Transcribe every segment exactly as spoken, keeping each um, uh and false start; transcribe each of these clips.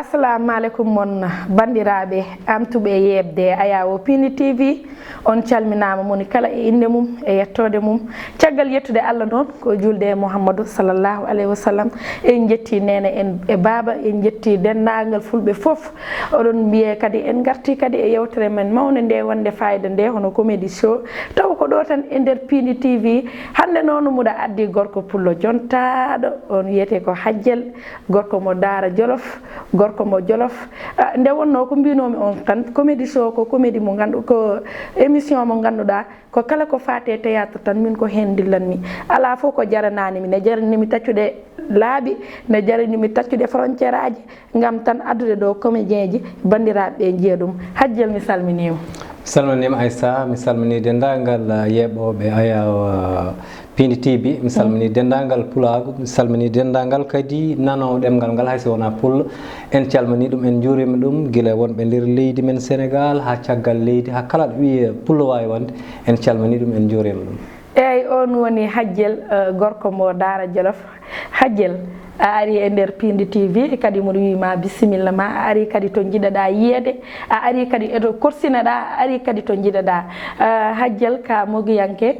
Assalamu aleykum mon, banndiraaɓe, amtuɓe yeeɓde Ayawo Pindi T V. On calminaama, moni kala e innde mum e yettoode mum. Caggal yettude Allah noon, ko juulde e Muhammadu sallallahu alayhi wa sallam. En njetti neene en e baaba, en njetti denndaangal fulɓe fof. Oɗon mbiyee kadi en ngartii kadi e yewtere men mawnde nde, wonde fayida nde, hono comédie show. Taw ko ɗo tan e nder Pindi T V. Hannde noon, muɗa addi gorko pullo jontaaɗo, on wiyetee ko Hajjel, gorko mo Daara Jolof, gorko mo Jolof. Ah, nde wonnoo ko mbinoomi on tan, comédie show ko comédie mo nganndu-, ko émission mo ngannduɗaa, ko kala ko faati e théâtre tan, min ko heen ndillanmi. Alaa fof ko jaranaani mi, ne jarani mi taccude laabi, ne jarani mi taccude frontière aji, ngam tan addude ɗo comédien ji, banndiraaɓe ɓe njiya ɗum. Hajjel, mi salminiima. Salminiima Aissa, mi salminii denndaangal, uh, yeeɓooɓe Ayawo, uh, Pindi T V, mi salminii denndaangal Pulaagu, mi salminii denndaangal kadi nanoowo ɗemngal ngal, hay so wonaa Pullo. En calminii ɗum, en njuuriima ɗum, gila wonɓe nder leydi men Senegaal haa caggal leydi, haa kala ɗo wiyee Pullo waawi wonde, en calminii ɗum, en njuuriima ɗum. Eey, oon woni Hajjel, eh, gorko mo Daara Jolof. Hajjel, a arii e nder Pindi T V, kadi mboɗo wiyi ma bisimilla ma, a arii kadi to njiɗaɗaa yiyeede, a arii kadi e to korsineɗaa, a arii kadi to njiɗaɗaa. Eh, Hajjel, ka mogiyanke,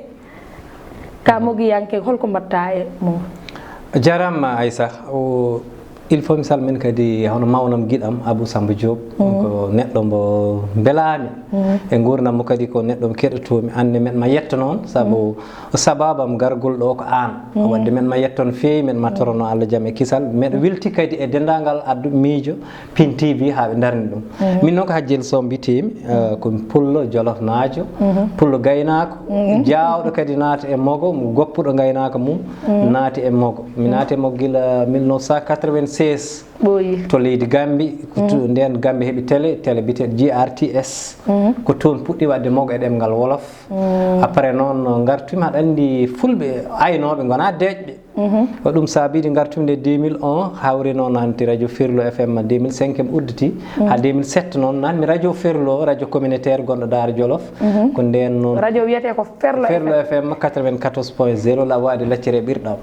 ka mogiyanke, holko mbaɗtaa e mum? Jaaraama Aissa. O, il faut mi salmina kadi hono mawnam giɗam Abou Samba Diop. Ko neɗɗo mbo mbelaami e nguurndam mum, kadi ko neɗɗo mo keɗotoomi. Aan ne meɗ ma yetto noon, sabu sabaabu am gargol ɗo ko aan. Waɗde meɗ ma yetto no feewi, meɗ ma torono Allah jam e kisal. Meɗa welti kadi e denndaangal addu miijo Pin T V haa ɓe ndarni ɗum. Min noon ko Hajjel Sow mbiyetee-mi, eh, ko mi pullo jolofnaajo, pullo gaynaako, jaawɗo kadi naata e mogo, goppuɗo ngaynaaka mum, naati e mogo. Mi naati e mogo gila mille neuf cent quatre-vingt-seize. Ɓooyi. To leydi Gambie, ko to-, ndeen Gambie heɓi télé, télé biyeteeɗo G R T S. Ko toon puɗɗi waɗde mogo e ɗemngal Wolof. Après noon ngartumi, haɗa anndi fulɓe aynooɓe ngonaa deeƴɓe. Ko ɗum saabii nde ngartumi nde deux mille un, hawri noon nanti radio Ferlo F M deux mille cinq mi udditi. Haa deux mille sept noon nanmi radio Ferlo, radio communautaire gonɗo Daara Jolof. Ko ndeen noon radio wiyetee ko Ferlo Ferlo F M. F M quatre-vingt-quatorze point zéro, la voix de Laccere Ɓirɗam.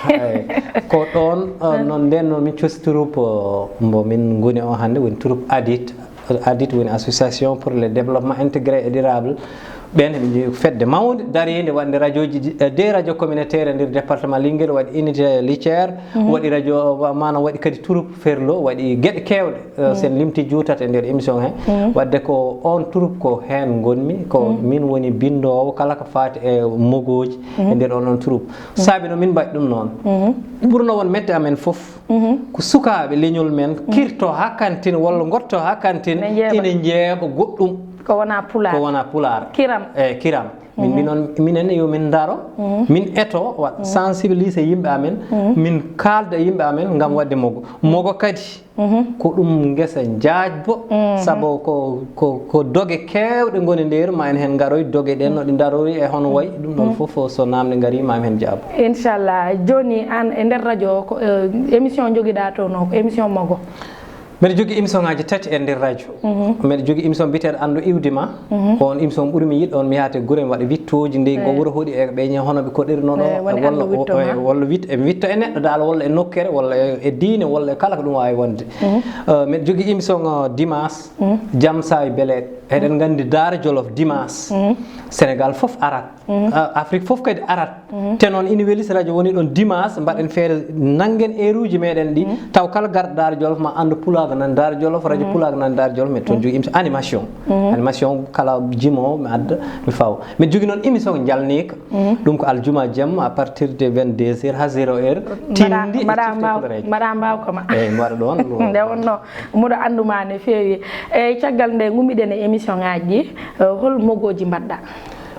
Eey. Ko ɗoon, eh, noon ndeen noon min cosi troupe, eh, mbo min ngoni o hannde, woni troupe adit. ADID woni Association pour le Développement Intégré et Durable. Ɓeen heɓe njogii fedde mawnde dariinde waɗde rajooji ɗi-, eh, deux radio communautaire e nder département Linguère, waɗi unité Liccere, waɗi radio, wa-, maanaam waɗi kadi troupe Ferlo, waɗi geɗe keewɗe, eh, so en limti juutat e nder émission he. Waɗde ko oon troupe ko heen ngonmi, ko min woni binndoowo kala ko faati e mogooji e nder oon, oon troupe. Saabi no min mbaɗi ɗum noon. Ɓurno won mette amen fof ko sukaaɓe leñol men kirto haa kantin walla ngotto haa kantin, ina njeeɓa goɗɗum ko wonaa pulaar. Ko wonaa pulaar. Kiram. Eey, kiram. Min, min on, minen yo min ndaro, min eto, waɗ sensibiliser yimɓe amen, min kaalda e yimɓe amen ngam waɗde mogo. Mogo kadi, ko ɗum ngesa njaajbo, sabu ko, ko, ko doge keewɗe ngoni nder, ma en heen ngaroy doge ɗen no ɗi ndarori e hono wayi, ɗum ɗon fof so naamnde ngarii ma en heen jaabo. Inchallah. Jooni aan e nder radio ko, eh, émission njogiɗaa to no, ko émission mogo. Mbeɗa jogii émission ngaaji tati e nder radio. Mbeɗa jogii émission biyeteeɗo Anndu Iwdi Ma. Oon émission ɓurmi yiɗde, oon mi yahata e gure, mi waɗa wittooji, ndey ngo wuro hoɗi e ɓe ñe hono ɓe koɗirnoo ɗo, walla o, e, walla wit-, e witto e neɗɗo dal, walla e nokkere, walla e, e diine, walla e kala ko ɗum waawi wonde. Eh, mbeɗa jogii émission, eh, dimanche, Jam Saay Beleeɗe. Eɗen nganndi Daara Jolof dimanche, Sénégal fof arat. Ah, Afrique fof kadi arat. Te noon ina weli so radio woni ɗon dimanche, mbaɗen feere nanngen heure uji meɗen ɗi, taw kala garɗo Daara Jolof ma anndu pulaagu nan Daara Jolof, radio pulaagu nan Daara Jolof, mais toon jogii émission animation. Animation kala jimoowo mi adda, mi fawa. Mbeɗa jogii noon émission njalniika, ɗum ko aljuma jamma à partir de vingt-deux heures haa zéro heure, tindi e mbaɗa cifte mbaw-, koloreeje. Mbaɗa mbawka ma. Eey, mi waɗa ɗoon. Nde wonnoo, mboɗo anndu ma no feewi. Eey, caggal nde ngummiɗen e émission ngaaji ɗi, eh, hol mogooji mbaɗɗa?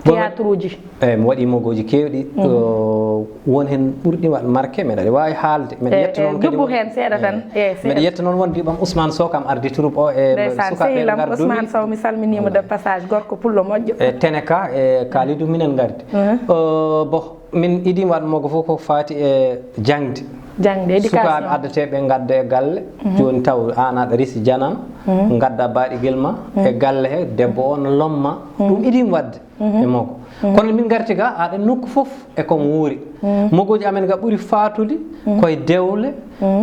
Théâtre uji. Eey, mi waɗii mogooji keewɗi. Eh, won heen ɓurɗi waɗ marqué, mbeɗa waawi haalde. Mbeɗa yetta noon kadi jubbu won-, heen seeɗa tan. Eey, seeɗa. Mbeɗa yetta noon wonde ɓam Ousmane Sow kam ardi troupe o e sukaaɓe sehil am ngarduɗi. Ousmane Sow, mi salminiima de passage, gorko pullo moƴƴo. E Teneka e Kalidou minen ngardi. Eh, bon, min idii waɗ mogo fof ko faati e jaŋde. Jaŋde, éducation. Sukaaɓe addeteeɓe ngadda e galle. Jooni taw aan aɗa resi janam, ngadda baaɗigel ma e galle he, debbo o no lomma. Ɗum idii waɗde e mogo. Kono min ngarti ga, aɗa nokku fof e kon wuuri. Mogooji amen ga ɓuri faatude koye dewle,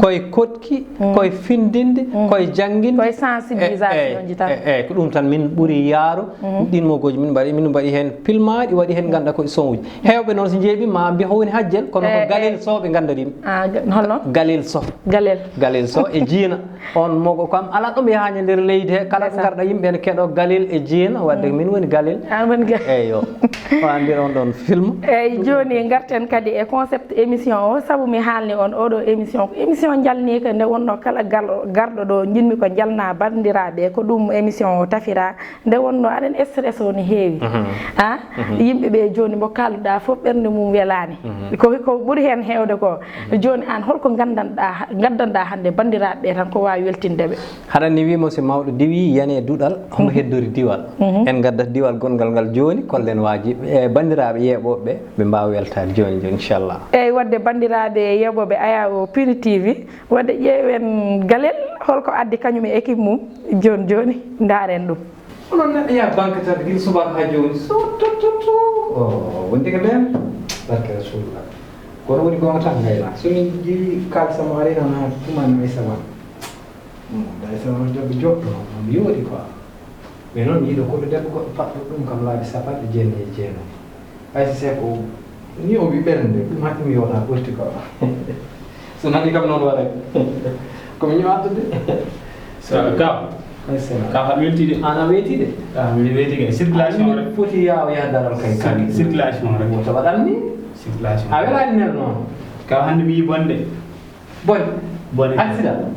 koye koɗki, koye findinde, koye jannginde. Koye sensibilisation ji tan. Eyi, eyi, ko ɗum tan min ɓuri yaaru. Ɗin mogooji min mbaɗi, min mbaɗi heen pilmaaɗi, waɗi heen ngannduɗaa ko e son uji. Heewɓe noon so njeeɓi ma mbi ko woni hajjel, kono ko galel so ɓe ngannda ɗum. Ah, ga-, holno? Galel so. Galel. Galel so e jiina. On mogo kam ala ɗum yahaani nder leydi he, kala ko ngarɗa yimɓe ne keɗo galel e jiina, wadde min woni galel. An woni galel. Eyyo. O anndi on ɗon film. Eyyi, jooni ngarten kadi e concept émission o, sabu mi haalni on oɗo émission, ko émission jalniika nde wonno kala gal-, garɗo ɗo, njiɗmi ko jalna banndiraaɓe, ko ɗum émission o tafira. Nde wonno aɗen stress o ne heewi. Ah, yimɓe ɓe jooni mo kalduɗa fof ɓernde mum welaani. Ko, ko ɓuri heen heewde ko. Jooni aan, holko nganndanɗaa, nganndanɗaa hannde banndiraaɓe ɓe tan ko waawi weltinde ɓe? Haɗa anndi wiimo si mawɗo diwi yani e duɗal, homo heddori diwal. En ngaddat diwal gonngal ngal jooni, kollen waajiɓe. E banndiraaɓe yeeɓooɓe ɓe, ɓe mbaawa weltaade jooni jooni, inchallah. Eyyi, wadde banndiraaɓe yeeɓooɓe Aya o Piri T V, wadde ƴeewen Galel, holko addi kañum e équipe mum jooni jooni, ndaaren ɗum. Onon neɗɗo yaa banque tan gila subaka haa jooni. So to, to, to. O, wonde ko nden. Barke Rasulullah. Kono woni goonga tan ngayna. So min ƴeewi kaalisa mo ari tan haa tuma mi Aysata. Hmm, Aysata no joɓɓe joɓɗo, no mi yooɗi quoi. Mais noon mi yiɗo koɗo debbo goɗɗo paɗɗo ɗum kam laabi sappanɗe jeenayi e jeenayi. Hay so seeko ni o wi ɓernde, ɗum haɗi mi yewta ɓurti ko. So nani kam noon waɗa. Ko mi ñaattude. Sa ka. Ay sena. Ka haɗ weltide. Ana weytide. Ka mi weytide. Circulation rek. Foti yaw ya daral kay. Cir-, circulation rek. Wota waɗan ni. Circulation. A welaani nen noon. Ka hannde mi yi bonde. Bone. Bone. Accident.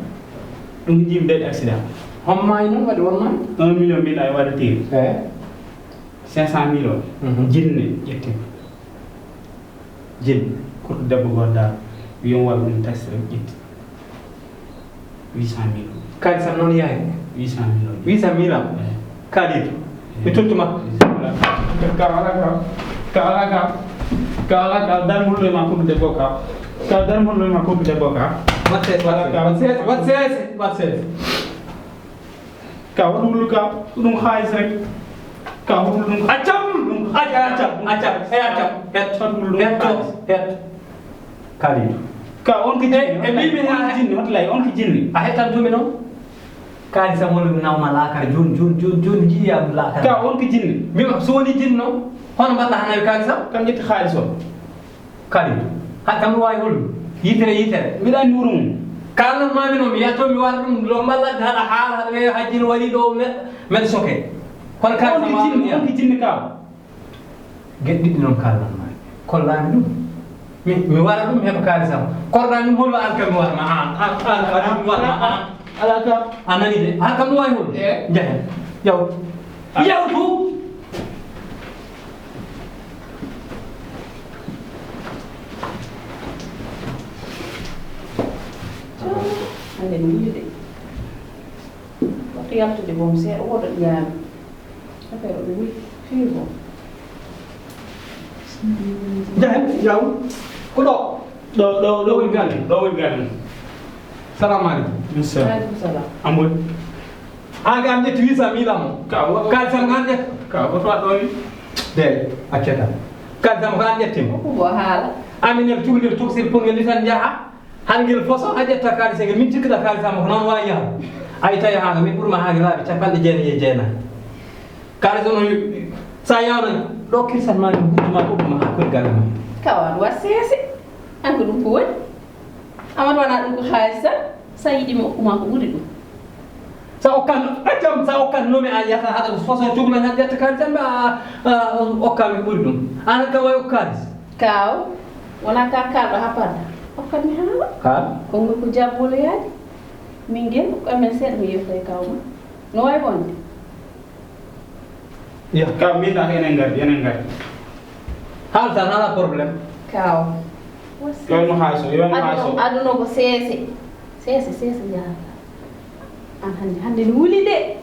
Ɗum jiimi dañi accident. Hommaay noon waɗi won noon? Un million mbiɗa e waɗa tiri. Eh. Cinq cent mille o. Mhm. Jinne ƴetti. Jinne. Kurɗo debbo gooto daal. Wiyon waɗa ɗum taxi rek ƴetti. Huit cent mille o. Kaalis am noon yahay? Huit cent mille o. Huit cent mille am? Eh. Kaaliitu. Eh. Mi tottuma. Ka ala ka. Ka ala ka. Ka ala ka. Darmol ɗo e ma kurɗo debbo ka. Ka darmol ɗo e ma kurɗo debbo ka. Wat sees, wat sees, wat sees, wat sees. Ka waɗu wulu ka, ɗum xaalis rek. Ka waɗu ɗum. Accam! Accam, accam, accam, eh, accam. Het. Waɗu wulu ɗum het, xaalis. Het. Kaaliitu. Ka on ko jinni, eh, eh, on ko jinni, wata lay, on ko jinni. A hettan tumi noon? Kaalis am woni nawma laakara, jooni, jooni, jooni, jooni, njiɗi am laakara. Ka on ko jinni. Mi, so woni jinni noon, hono mbaɗɗa hanawi kaalis am? Kam ƴetti xaalis o. Kadi, hay kam no waawi hollude. Yitere, yitere. Mbiɗa anndi wuro mum. Kaalnan maa mi noon, mi yalto mi wara ɗum, lombal ladde, haɗa haala, haɗa weeyo, hajji no waɗi ɗo, me-, meɗa soke. Kono kadi on ko jinni, on ko jinni ka. Geɗe ɗiɗi noon kaalnan maa. Kollaa mi ɗum. Mi, mi wara ɗum, mi heɓa kaalis am. Korɗaa mi ɗum, hollo an kam mi wara ma an. An, an, an, mi wara ma an. Ala ka. A nani de. Hay kam no waawi hollude. Eh. Njahen. Yaw. Yaw tu. Hannde mi yiide. Wonto yaltude boom seeɗa, woɗɗo ƴaami. Affaire o ɓe wuli fii boom. Njahen, yaw. Ko ɗo? Ɗo, ɗo, ɗo woni galle. Ɗo woni galle. Salamu aleykum. Waaleykum salam. Amboy. An ko an ƴetti huit cent mille am o. Ka wo-, kaalis am ko an ƴetta. Ka woto waɗ ɗo ni. De, accata. Kaalis am ko an ƴetti mo. Ko bo haala. Amin el cukalel tokosel pongel ni tan njaha. Han ngel foso a ƴetta kaalis ngel, min cikkiɗa kaalis am ko noon waawi yaha. Ay tawi haanga min ɓurma haanga laabi capanɗe jeenayi e jeenayi. Kaalis on, sa yawna ɗo kirsan ma ɗum huutu ma ɓogguma haa koye galle ma. Kawan wa seese. An ko ɗum ko woni? Amat wana ɗum ko haalis tan. Sa yiɗi mi okkuma ko ɓuri ɗum. Sa okkan, accam, sa okkan nomi a yata haɗa ko foso cukla ñan ƴetta kaalis tan mba, a, a, okka mi ko ɓuri ɗum. An ka wawi okka kaalis. Kaaw, wona ka kalɗo ha parda. Okkat mi haala. Kaaw. Konngol ko jabbolo yaade. Min ngel okkat men seeɗa mi yewta e kaaw ma. No wawi wonde? Yo. Ka min ɗa enen ngardi, enen ngardi. Haal tan ala problème. Kaaw. Yo no haaso, yo no haaso. Aduna, aduna ko seese. Seese, seese yaha. An hannde, hannde no wuli de.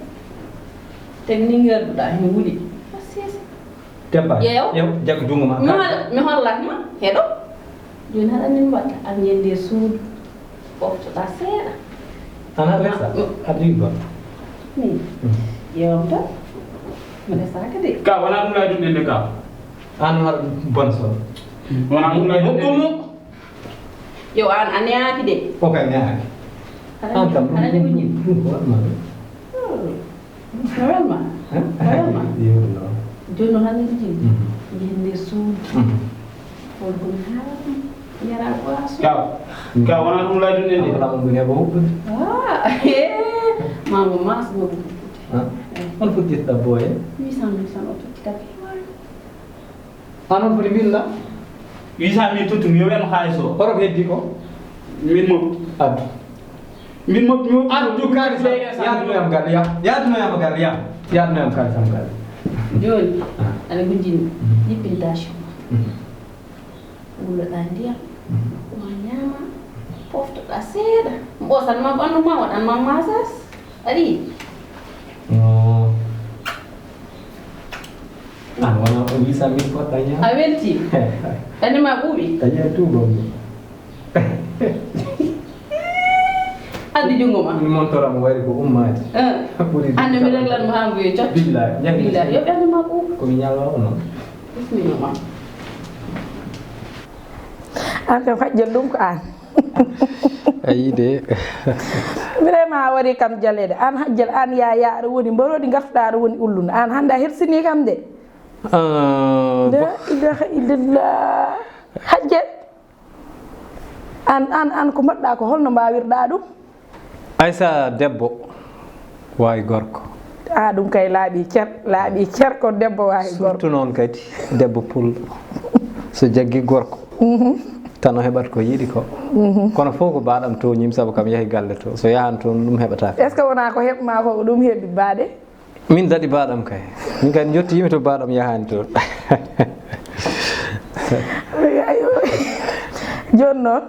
Te ni ngarduɗa, no wuli. Ko seese. Debba, yew. Yew, jaggu junngo ma. Mi hol-, mi hollat ma, heɗo. Jooni haɗa min mbaɗta, an yende suudu. Ɓoftoɗa seeɗa. Ana resa, mm, a diwi ba. Min. Mm. Yewam tan. Resaka de. Ka wona ɗum lay ɗum nende ka. An haɗa bona solo. Wona ɗum lay ɗum ɗum. Yo, an a nehaaki de. O kay nehaaki. An kam ɗum ɗum ɗum ko waɗma ɗum. No welma? No welma? Jooni noon hannde jim. Njehen nder suudu. Won ko mi haala ɗum. Yara boisson. Kaw. Kaw wona ɗum lay ɗum en de. Ala mo ɗum heɓa huɓɓude. Ah, eh. Mango mas mo ɗum huɓɓude. On fuɗɗirta boye? Huit cent, huit cent o totti ka feewaani. An on foti mbinda? Huit cent mille tottu mi yo wiyam haalis o. Hoto ko heddi ko? Min mo. Addu. Min mo mi addu kaalis am. Yaadu no yam galle ya. Yaadu no yam galle ya. Yaadu no yam kaalis am galle. Jooni, aɗa gujjini. Jippin tension ma. Wulloɗaa ndiyam. Ma ñaama. Poftoɗaa seeɗa. Mbosan ma ɓanndu ma waɗan ma massage. Aɗi? No. An wona ko huit cent mille poɗɗa ñaam. A welti? Ɓanndu ma ɓuuɓi? A yiya tuubam. Addu junngo ma. Mi montora mo wayri ko ummaade. Ɓuri. An mi reglan mo haa mbuye cot. Billahi. Billahi. Yo ɓanndu ma ɓuuɓi. Ko mi ñaloowo noon. Bismillah ma. An kam hajjal ɗum ko an. A yii de. Vraiment a waɗi kam jaleede. An hajjal an yaya aɗa woni mborodi gartuɗa aɗa woni ullunde. An hannde a hersini kam de. Ah, la ilaha illallah. Hajjal. An an an ko mbaɗɗa ko holno mbawirɗa ɗum? Aysa debbo waawi gorko. A ɗum kay laaɓi cer, laaɓi cer ko debbo waawi gorko. Surtout noon kadi debbo pullo so jaggi gorko tan o heɓat ko yiɗi ko. Kono fof ko baɗam tooñim sabu kam yahi galle to so yahan toon ɗum heɓata. Est ce que wona ko heɓma ko ko ɗum heɓi baɗe? Min daɗi baɗam kay. Min kadi jotti yimi to baɗam yahani toon. Jooni noon.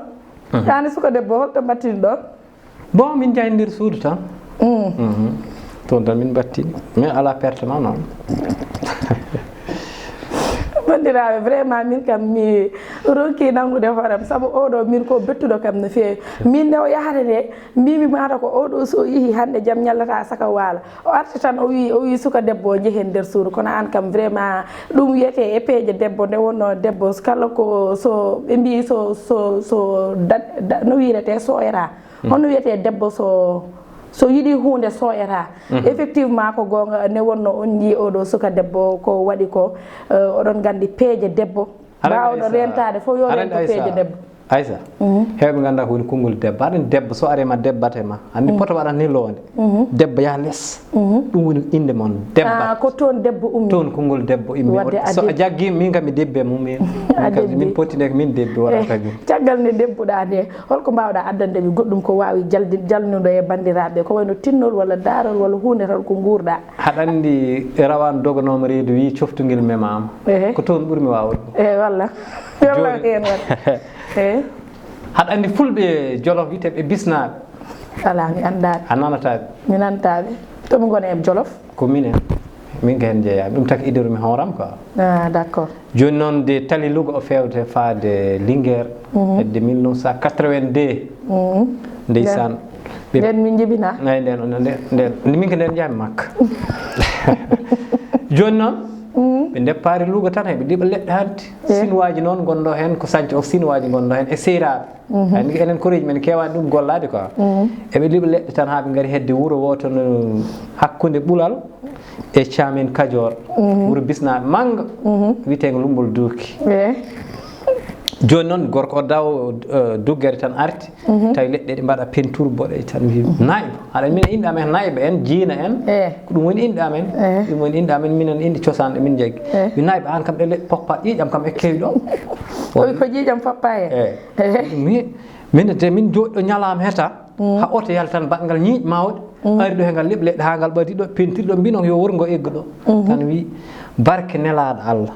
An e suka debbo holto mbattini ɗon? Bon, min njahi nder suudu tan. Toon tan min mbattini. Min alaa pertement noon. Banndiraaɓe, vraiment min kam mi ronki nanngude hooram sabu oɗo min ko bettuɗo kam no feewi. Min nde o yahata nde mbimi mata ko oɗo so yehi hannde jam ñallata saka waala. O arti tan o wi o wi suka debbo o njehen nder suudu kono an kam vraiment ɗum wiyete e peeje debbo nde wonno debbo kala ko so ɓe mbi so so so no wirete soyra. Honno wiyetee debbo so so yiɗi huunde sooyata? Effectivement ko goonga ne wonno on njii oɗo suka debbo ko waɗi ko. Oɗon nganndi peeje debbo baawɗo rentaade fof yo rento peeje debbo. Aysa, heewɓe nganndaa ko woni konngol debbo aɗa anndi debbo so ari ma debbate ma anndi poto waɗat ni loonde. Debbo yaha les. Ɗum woni innde mon debbo. Ko toon debbo ummi. Toon konngol debbo immi. So a jaggi min kam mi debbe mum min. Min kam min pottine ko min debbe waɗata jum. Caggal nde debbuɗaa nde holko mbaawɗaa addande mi goɗɗum ko waawi jalnude e banndiraaɓe ko wayno tinnol walla daarol walla huunde tan ko nguurɗaa? Haɗa anndi rawane doganooma reedu wii coftungel memaama. Ko toon ɓurmi waawde ɗum. Eey walla. Walla ko heen waɗi. Eey. Haɗa anndi fulɓe jolof wiyetee ɓe bisnaaɓe. Alaa mi anndaɓe. A nanataɓe. Mi nanataɓe. To ɓe ngoni e jolof? Ko minen. Min ko heen njeeyaami ɗum taki idori mi hooram quoi. Ah d'accord. Jooni noon de tali Louga o feewde faade Linguère. Hedde mille neuf cent quatre-vingt-deux. Ndeysaan. Nden min njibina. Eyi nden nden nden min ko nden njaami Makka. Jooni noon ɓe ndeppaari Louga tan heɓe liɓa leɗɗe hanti. Sinwaaji noon ngonɗo heen ko sañco o Sinwaaji ngonɗo heen e seyraaɓe. Anndi enen koreeji men keewaani ɗum gollaade quoi. Eɓe liɓa leɗɗe tan haa ɓe ngari hedde wuro wooto no hakkunde Ɓulal e Caamen Kajoor. Wuro bisnaaɗo mannga wiyeteengo Lummbol Duuki. Jooni noon gorko o daw duggere tan arti tawi leɗɗe ɗe mbaɗa peinture boɗeejo tan wi naayba. Haɗa minen inɗa men naayba en jiina en. Ko ɗum woni inɗa men. Ɗum woni inɗa men minen inɗe cosaan ɗe min njaggi. Mi naayba aan kam ɗe leɗɗe poppa ƴiiƴam kam e kewi ɗo. Ko ƴiiƴam poppa he. Min de min jooɗi ɗo ñalaama heta ha oto yaltan baɗngal ñiiƴ mawɗe. Ari ɗo he ngal leɓ leɗɗe ha ngal ɓadi ɗo pentir ɗo mbinon yo wor ngo egga ɗo. Tan wi barke nelaaɗo Allah.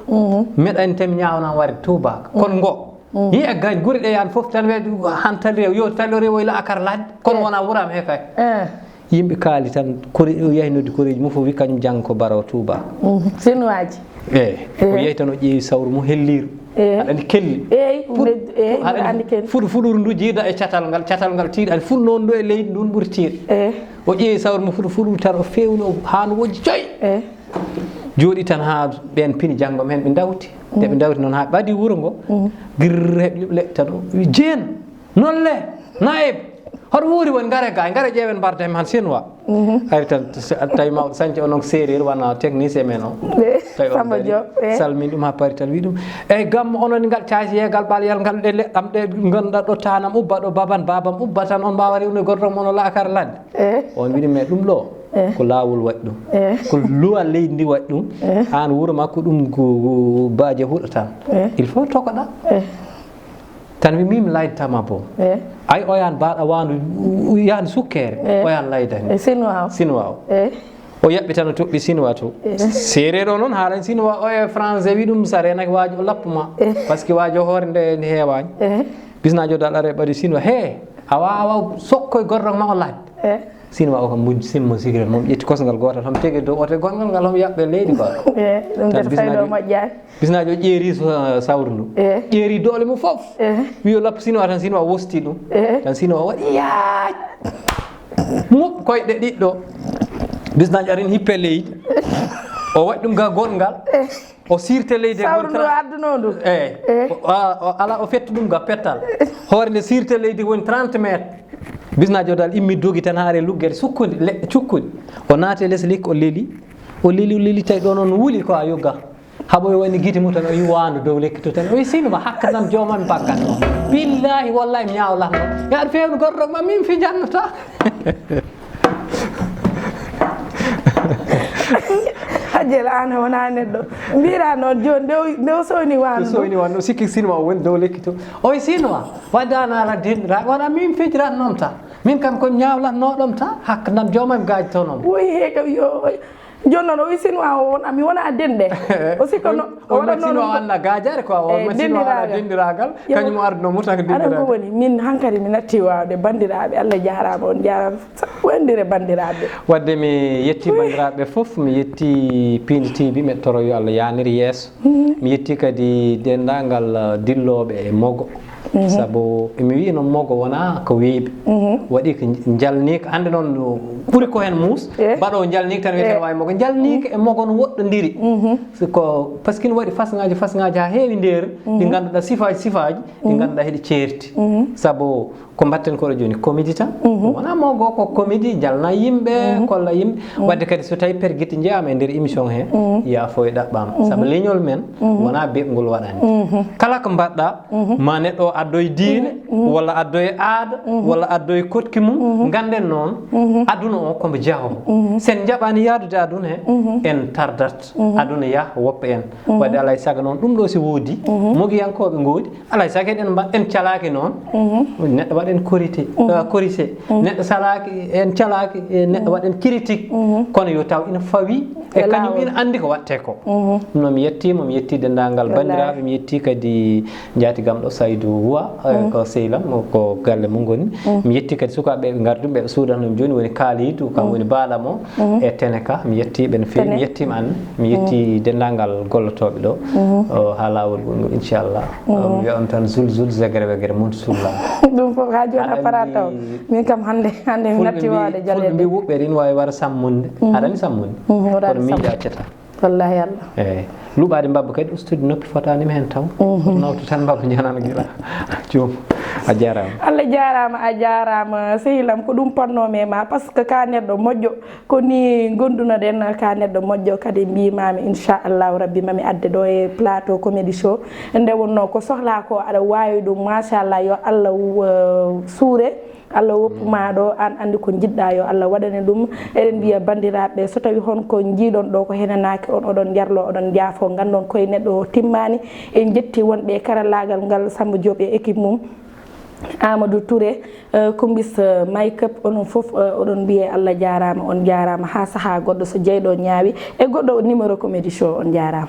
Meɗa en temi ñaawna wari tubaaka kono ngo yi e gañ guri ɗe yan fof tan weedu han tali rew yo tali rew ila akar laaj kono wona wuraama he kay. Yimɓe kaali tan kore o yahi noddi koreeji mum fof wi kañum jannga ko baro Touba. Sinwaaji. Eyi o yehi tan o ƴeewi sawru mum helliiru. Aɗa anndi kelli. Eyi mbiɗa anndi kelli. Fuɗu fuɗuru ndu jiida e catal ngal catal ngal tiiɗa aɗa fuɗu noon ɗo e leydi ndun ɓuri tiiɗ. O ƴeewi sawru mum fuɗu fuɗuru tan o feewni o haa no wojji coy. Jooɗi tan haa ɓeen pini janngo men ɓe ndawti. Nde ɓe ndawti noon haa ɓe ɓadii wuro ngo, girr heɓi leɗɗe tan, o wi, "Jeen, noon le, naayeb, hoto wuuri woni, ngare gaay, ngare ƴeewen mbarda heen han Sinwaa." Ari tan, s-, tawi mawɗo sañca o noon ko séeréer, wona technicien men o. Tawi on Samba dari, Diop, eh. Salmini ɗum haa paari tan, wi ɗum, "Eey, gammo onon ngal caasi yeegal ɓalyal ngal, ɗe leɗɗam ɗe ngannduɗaa ɗo taanam ubba, ɗo baban, babam ubba tan, on mbaawa rewnude goɗɗo mon o laakara ladde." Eh. On wi ɗum, "Mais ɗum ɗo, eh, ko laawol waɗi ɗum. Eh. Ko luwa leydi ndi waɗi ɗum. Eh. Aan wuro ma ko ɗum ko, ko baaje huɗo tan. Eh. Il faut tokoɗaa." Eh. Tan wi, "Min mi laydataama boom." Eh. Ay, o yahan baaɗa waandu, yahan sukkeere, eh, o yahan laydani. Eh, Sinwaa o. Sinwaa o. Eh. O yaɓɓi tan o toɓɓi Sinwaa to. Eh. Seereer o noon haalan Sinwaa o e français, wi ɗum, "So a reenaaki waajo o lappu ma." Eh. Parce que waajo hoore nde, nde heewaani. Eh. Bisnaajo dal ara e ɓadi Sinwaa, "Hee, a waawaa sokkoy gorrok ma o laaj." Eh. Sinwaa o kam mum simmo sigaret mum, ƴetti kosngal gootal, homo tege dow oto gongal ngal, homo yaɓɓe leydi ko. Eh, ɗum tan dal fayda o moƴƴaani. Bisnaajo ƴeeri so-, sawru ndu. Eh. Ƴeeri doole mum fof. Eh. Wi o lappu Sinwaa tan, Sinwaa wosti ɗum. Eh. Tan Sinwaa o waɗi yaaj. Muɓ koyɗe ɗiɗɗo. Bisnaajo arin hippe leydi. O waɗi ɗum ga gongal. Eh. O sirte leydi e sawru woni ndu tra-, adduno ndu. Eh. Eh. O, a, o, ala o fettu ɗum ga pettal. Hoore nde sirte leydi woni trente mètres. Bisnaajo dal immi dogi tan haare luggere sukkude, leɗɗe cukkude. O naati e les lekki, o leli. O leli, o leli, tawi ɗo noon wuli ko a yogga. Haɓoy woni gite mum tan, o yi waandu dow lekki to tan. O yi Sinwaa, hakka nan joomam bakkat. Billaahi, wallaahi, mi ñaawlatno. Yaade feewde gorɗo ma, min fi jannata. Hajjel, aan wona neɗɗo. Mbiɗa noon jooni, nde o, nde o sowni waandu. Nde o sowni waandu, o sikki Sinwaa o woni dow lekki to. O yi Sinwaa, wadde aan ala denɗiraaɓe, wona min fijratnoo-mi ta. Min kam ko ñaawlatnoo-ɗo-mi ta, hakka nan joomam gaaji to noon. Woyi he kam, yo, Jooni noon, o wi Sinwaa o won, mi wona denɗe. O sikka no, o waɗa noon Sinwaa ko anna gaajaare quoi, o eh, won Sinwaa ala denɗiraagal. Denɗiraagal, yo, kañum o arduno mo tan ko aɗa denɗiraagal. Ko woni, min hankadi mi natti waawde, banndiraaɓe, Allah jaaraama, on jaaraama, wonndire banndiraaɓe. Wadde mi yetti banndiraaɓe fof, mi yetti Pindi T V, mi toro yo Allah yaanir yeeso. Mi yetti kadi denndaangal, uh, dillooɓe e mogo. Sabu emi wiyi noon mogo wonaa ko weeɓi. Waɗi ko njalniika. Hannde noon ɓuri ko heen muus. Eh. Mbaɗo njalniika tan wiyeten eh, waawi mogo. Njalniika e mogo no woɗɗondiri. Si ko, parce que no waɗi fasŋaaji, fasŋaaji haa heewi nder, ɗi ngannduɗaa sifaaji, sifaaji, ɗi ngannduɗaa heɗi ceerti. Sabu ko mbaɗten koɗo jooni, comédie tan. Wonaa mogo ko comédie, jalna yimɓe, kolla yimɓe. Wadde kadi so tawi pergitte njeyaama e nder émission he, yaafo e ɗaɓɓaama. Sabu leñol men wonaa beɓgol waɗani. Kala ko mbaɗɗa, ma neɗɗo o addoy diine, walla addoy aada, walla addoy koɗki mum, ngannden noon, aduna o komo jaho. Sen njaɓaani yaadude aduna he, en tardat. Aduna yah, woppa en. Wadde alay sago noon, ɗum ɗo si woodi, mogiyankooɓe ngoodi, alay sago eɗen mba-, en calaaki noon, neɗɗo waɗen korité, eh, korise. Neɗɗo salaaki, en calaaki, eh, neɗɗo waɗen critique. Kono yo taw ina fawi e e kañum laawol. Ina anndi ko waɗte ko. Ɗum noon mi yettiima, mi yetti denndaangal banndiraaɓe, mi yetti kadi njaatigam ɗo Saydou Wa, eh, ko sehil am, ko galle mum ngoni. Mi yetti kadi sukaaɓe ɓe ngardi, ɓe suudanoo mi jooni, woni Kalidou, kam woni baaɗam o, e Teneka. Mi yetti ɓe no feewi, mi yettiima aan, mi yetti denndaangal gollotooɓe ɗo, o, haa laawol ngol, inchallah. O, mi wiya on tan zul zul, zegere wegere, mun sulla. Ɗum fof haa jooni a faraa taw. Min kam hannde, hannde mi natti waawde jaleede. Fulɓe mbi wuɓɓere ina waawi wara sammunde. Aɗa anndi sammunde? Kono miijo accata. Wallaahi Allah. Eey. Luɓaade mbabba kadi, ustude noppi fotaani mi heen taw. Nawtu tan mbabba janana gila. Joom, a jaaraama. Allah jaaraama, a jaaraama, sehil am, ko ɗum potnoo-mi e ma, parce que ka neɗɗo moƴƴo, ko ni ngonduno-ɗen, ka neɗɗo moƴƴo, kadi mbiimaami, inchallahu rabbi, mami adde ɗo e plateau Comedy Show. Nde wonnoo ko sohlaa ko, aɗa waawi ɗum, machallah, yo Allah, uh, suure. Allah woppu ma ɗo, aan anndi ko njiɗɗa, yo Allah waɗane ɗum. Eɗen mbiya banndiraaɓe, so tawi hon ko njiiɗon ɗo ko henanaaki on, oɗon njarlo, oɗon njaafo, nganndon koye neɗɗo o timmaani. En njetti wonɓe e karallaagal ngal, Samba Diop e équipe mum, Amadou Touré, eh, Kumbis, eh, Makeup, onon fof, eh, oɗon mbiye Allah jaaraama, on jaaraama haa sahaa goɗɗo so jeyɗo ñaawi e goɗɗo numéro Comedy Show, on jaaraama.